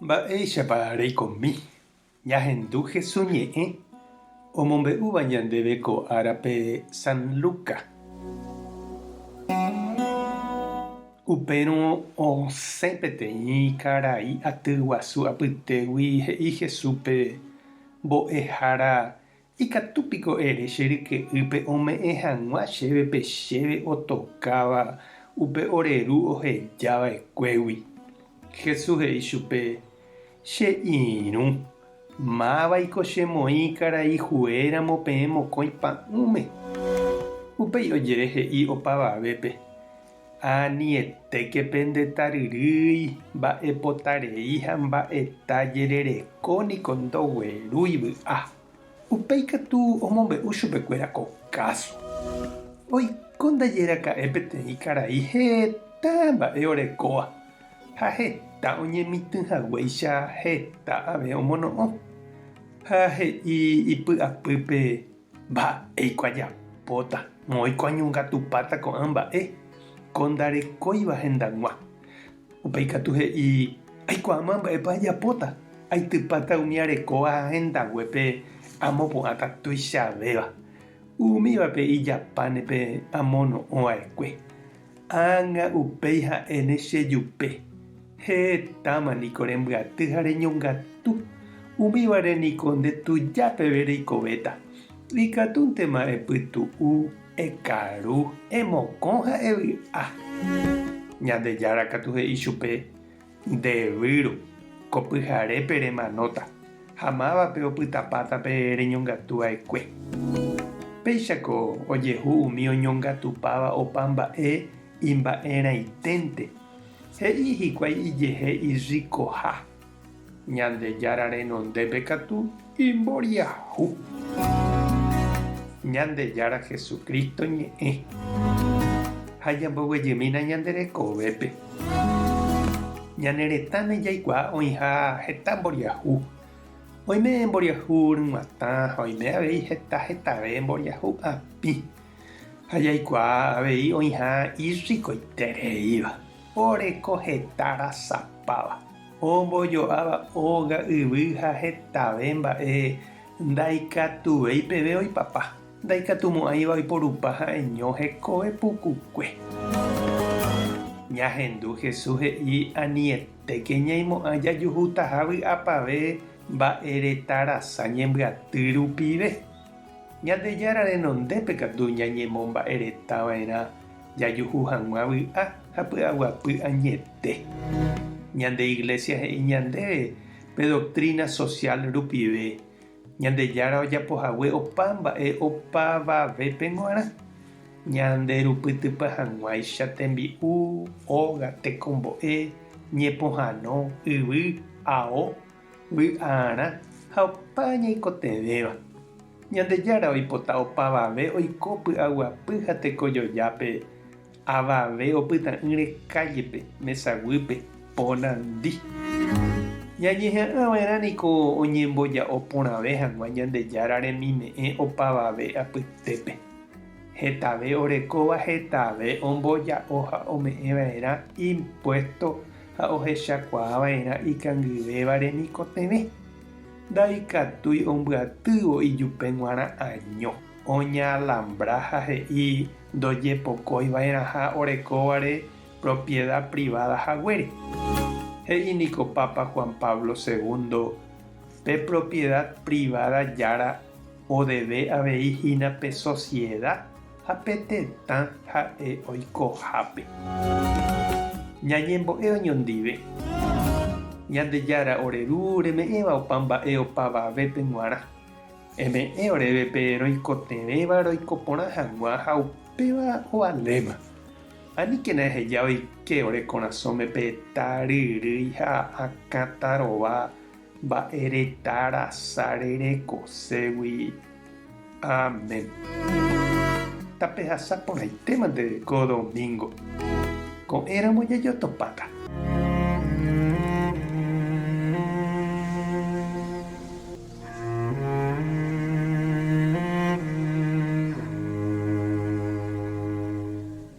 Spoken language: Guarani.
Mba'éichapa reikomi ñahendu Hesu ñe'ẽ omombe'úva ñandéve ko árape San Luca? Upérõ osẽ peteĩ karai aty guasu apytégui he'i Jesúspe, Mbo'ehára, ikatu piko ere che ryke'ýpe ome'ẽ hag̃ua chéve pe chéve otokáva upe ore ru oheja va'ekuégui? Jesús he'i chupe, Che irũ, mávaiko chemoĩ karai huéramo peẽ mokõi pa'ũme? Upéi ojere he'i opavavépe, Anietéke pende taryrýi, mba'epotarei ha mba'eta jerereko niko ndoguerúi vy'a. Upéi katu omombe'u chupekuéra ko káso. Oiko ndaje raka'e peteĩ karai heta mba'e orekóva ha heta oñemitỹ haguéicha heta ave omono'õ. Ha he'i ipy'apýpe mba'éiko ajapóta, moõiko añongatupáta ko'ã mba'e ko ndarekóiva hendag̃ua. Upéi katu he'i, Aikuaáma mba'épa ajapóta, aitypáta umi arekóva ha hendaguépe amopu'ãta tuichavéva. Umívape ijapáne pe amono'õ va'ekue. Ág̃a upéi ha'éne chejupe, Hetáma niko rembyaty ha reñongatu, umívare niko nde tuja peve reikovéta. Ikatúntema epytu'u, ekaru, emokõ ha evy'a. Ñandejára katu he'i chupe, Nde výro, ko pyharépe remanóta, ha mávape opytapáta pe reñongatu va'ekue. Péichako ojehu umi oñongatupáva opa mba'e imba'erãiténte, he'i hikuái ijehe irrikoha. Ñandejára renondépe katu imboriahu. Ñandejára Jesucristo ñe'ẽ. Ha ñamboguejymína ñande rekovépe. Ñane retãme jaikuaa oĩha heta mboriahu. Oime mboriahu ryg̃uatã ha oime avei heta hetave mboriahu apĩ. Ha jaikuaa avei oĩha irrikoitereíva, oreko heta rasapáva. Ombojo'áva óga yvy ha hetave mba'e ndaikatuvéi peve oipapa, ndaikatumo'ãiva oiporupa ha'eño hekove pukukue. Ñahendu Jesús he'i anietéke ñaimo'ã jajuhutaha vy'apave mba'e reta rasa ñembyaty rupive. Ñandejára renondépe katu ñañemomba'e reta va'erã jajuhu hag̃ua vy'a ha py'aguapy añete. Ñande Iglesia he'i ñandéve pe doctrina social rupive, Ñandejára ojapohague opa mba'e opavavépe g̃uarã, ñanderupytypa hag̃uáicha tembi'u, óga, tekombo'e, ñepohãno, yvy, ao, vy'arã ha opa ñaikotevẽva. Ñandejára oipota opavave oiko py'aguapy ha tekojojápe, avave opyta'ỹre kállepe, mesaguýpe, po nandi. Ñañeha'ãva'erã niko oñemboja'o porãve hag̃ua Ñandejára remime'ẽ opavave apytépe. Hetave orekóva hetave omboja'o ha ome'ẽva'erã impuésto ha ohechakuaava'erã ikangyvéva remikotevẽ. Ndaikatúi ombyatývo ijupe g̃uarã año. Oñaalambra ha he'i ndojepokóiva'erãha orekóvare propiedad privada haguére. He'i niko Papa Juan Pablo Segundo, pe propiedad privada jára odeve avei hína pe sociedad ha pe tetã ha'e oikohápe. Ñañembo'e oñondive. Ñandejára ore Ru reme'ẽva opa mba'e opavavépe g̃uarã. Eme'ẽ oréve pe roikotevẽva roiko porã hag̃ua ha upéva ovaléma. Aníkena eheja oike ore korasõme pe taryrýi ha akã tarova Mba'e reta rasa rerekoségui. Amén. Tapehasa porãitémante ko domingo. Ko'ẽramo jajotopáta.